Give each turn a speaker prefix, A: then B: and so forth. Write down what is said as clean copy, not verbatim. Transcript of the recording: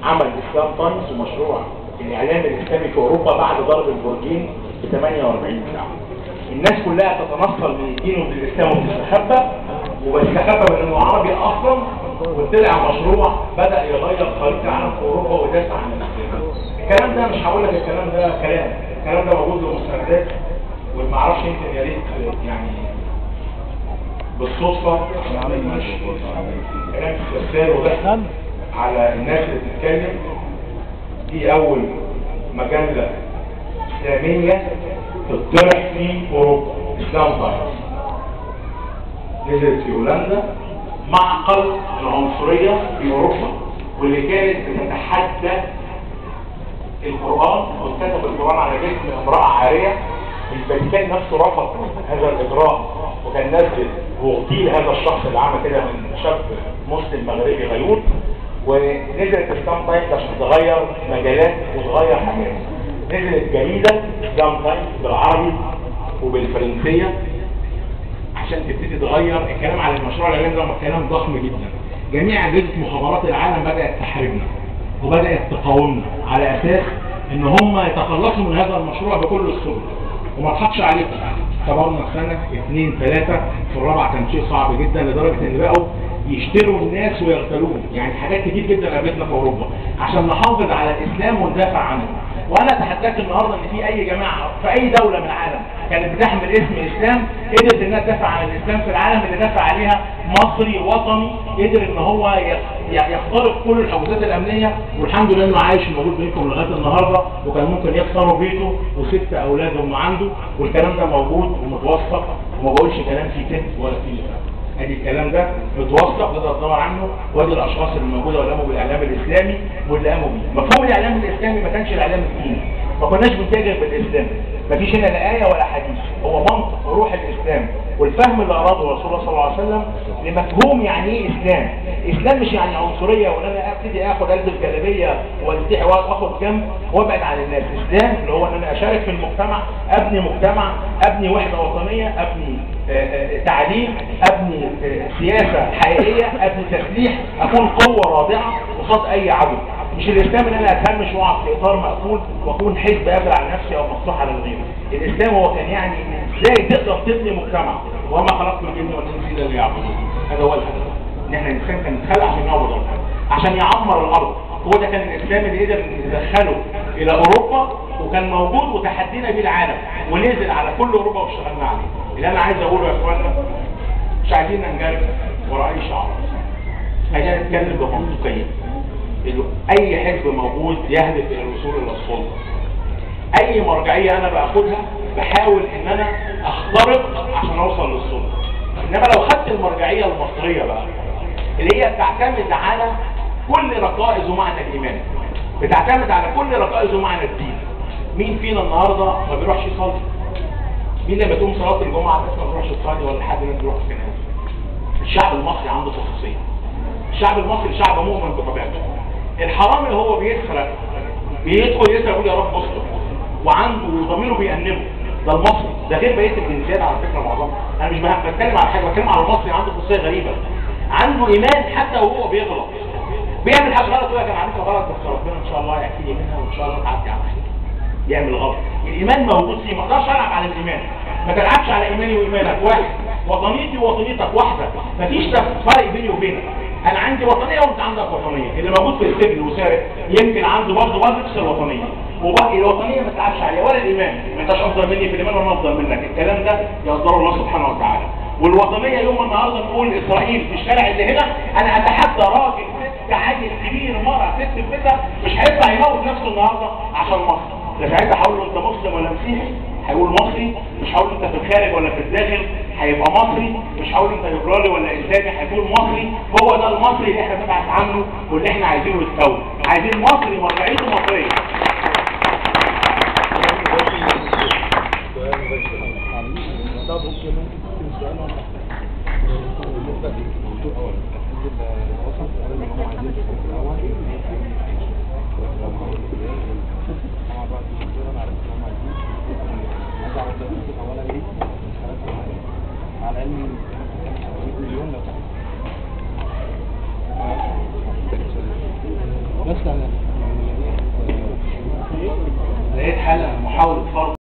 A: عمل اسلام تايمز ومشروع الاعلام الاسلامي في اوروبا بعد ضرب البرجين ب 48 ساعة. الناس كلها تتنصل من الدين ومن الاسلام وبتستخبى، وبتستخبى من انه عربي اصلا، وطلع مشروع بدا يغير خريطة العالم في اوروبا ويدافع عن الاسلام. الكلام ده مش هقول لك الكلام ده كلام، الكلام ده موجود له مستندات، واللي ما اعرفش يمكن يا ريت يعني بالصدفة عشان ما يكونش كلام استفسار وده على الناس اللي بتتكلم. دي اول مجلة اسلامية تطرح في اوروبا، اسلام تايمز، نزلت في هولندا، معقل العنصرية في اوروبا، واللي كانت بتتحدى القران وكتب القران على جسم امراة عارية. الفاتيكان نفسه رفض هذا الاجراء، وكان نزل واغتيل هذا الشخص اللي عمل كده من شاب مسلم مغربي غيور. ونزلت اسلام تايمز عشان تغير مجالات وتغير حاجات. نزلت جريدة اسلام تايمز بالعربي وبالفرنسيه عشان تبتدي تغير الكلام على المشروع الاعلامي ده. كلام ضخم جدا. جميع اجهزة مخابرات العالم بدات تحاربنا وبدات تقاومنا على اساس ان هم يتخلصوا من هذا المشروع بكل السبل. وما اضحكش عليكم، صبرنا سنة 2 3، في الرابعة كان شيء صعب جدا لدرجة ان بقوا يشتروا الناس ويغتالوهم. يعني حاجات كتير جدا قابلتنا في اوروبا عشان نحافظ على الاسلام وندافع عنه. وانا اتحداك النهارده ان في اي جماعة في اي دولة من العالم كانت بتحمل اسم اسلام قدرت انها تدافع عن الاسلام في العالم، اللي دافع عليها مصري وطني قدر ان هو يخترق كل الحجوزات الامنية، والحمد لله انه عايش موجود بينكم لغاية النهارده، وكان ممكن يخسروا بيته وست اولاد هم عنده، والكلام ده موجود ومتوثق، وما بقولش كلام فيه كذب ولا فيه نفاق. ادي الكلام ده متوثق تقدر تدور عنه، وادي الاشخاص اللي موجودة واللي قاموا بالاعلام الاسلامي واللي قاموا بيه. مفهوم الاعلام الاسلامي ما كانش الاعلام الديني، ما كناش بنتاجر بالاسلام، ما فيش هنا لا ايه ولا حديث، هو منطق وروح الاسلام والفهم اللي اراده رسول الله صلى الله عليه وسلم لمفهوم يعني ايه اسلام. اسلام مش يعني عنصرية وان انا ابتدي اخد البس جلابية والتحي واخد جنب وابعد عن الناس. اسلام اللي هو ان انا اشارك في المجتمع، ابني مجتمع، ابني وحده وطنية، ابني تعليم، ابني سياسة حقيقية، ابني تسليح، اكون قوة رادعة قصاد اي عدو. مش الاسلام ان انا اتهمش واقعد في اطار مقفول واكون حزب قافل على نفسي او مفتوح على الغير. الاسلام هو كان يعني ازاي تقدر تبني مجتمع، وما خلقت الجن والانس الا ليعبدون. هذا هو الهدف، ان احنا الانسان كان اتخلق عشان يعبد ربنا، عشان يعمر الارض. هو ده كان الاسلام اللي قدر ندخله الى اوروبا، وكان موجود وتحدينا بيه العالم ونزل على كل اوروبا واشتغلنا عليه. اللي انا عايز اقوله يا اخوانا، مش عايزين ننجرف وراء اي شعار، عايزين نتكلم بمنطقية. اي حزب موجود يهدف الى الوصول الى السلطة، اي مرجعية انا باخدها بحاول ان انا اخترق عشان اوصل للسلطة. انما لو خدت المرجعية المصرية بقى اللي هي بتعتمد على كل ركائز ومعنى الايمان، بتعتمد على كل ركائز ومعنى الدين. مين فينا النهارده ما بيروحش يصلي؟ مين لما تقوم صلاة الجمعة الناس ما بتروحش تصلي ولا حد الناس بيروح الكنائس؟ الشعب المصري عنده خصوصية. الشعب المصري شعب مؤمن بطبيعته. الحرام اللي هو بيسرق بيدخل يسرق يقول يا رب استر، وعنده ضميره بيأنبه. ده المصري، ده غير بقية الجنسيات على فكرة معظمها. انا مش بتكلم على حاجة، بتكلم على المصري عنده خصوصية غريبة، عنده ايمان حتى وهو بيغلط، بيعمل حاجة غلط يقول لك انا عملت غلط بس ربنا ان شاء الله يعفيني منها وان شاء الله تعدي على خير. يعمل غلط، الايمان موجود فيه، ما اقدرش العب على الايمان. ما تلعبش على ايماني وايمانك واحد، وطنيتي ووطنيتك واحدة، مفيش فرق بيني وبينك. انا عندي وطنية وانت عندك وطنية. اللي موجود في السجن وسارق يمكن عنده برضه نفس الوطنية، وباقي الوطنية ما تلعبش عليها ولا الايمان. ما انتش افضل مني في الايمان ولا افضل منك، الكلام ده يقدره الله سبحانه وتعالى. والوطنيه يوم النهارده نقول اسرائيل في الشارع اللي هنا، انا اتحدى راجل ست عيل كبير مرة ست في بيتها مش هيطلع يموت نفسه النهارده عشان مصر. لا ساعتها هقول له انت مسلم ولا مسيحي، هيقول مصري. مش هقول انت في الخارج ولا في الداخل، هيبقى مصري. مش هقول انت ليبرالي ولا اسلامي، هيكون مصري. هو ده المصري اللي احنا بنبحث عنه واللي احنا عايزينه يتكون. عايزين مصري مرجعيته مصرية.
B: على العلم 100 مليون لو بس انا
A: لقيت حالة من محاولة فرض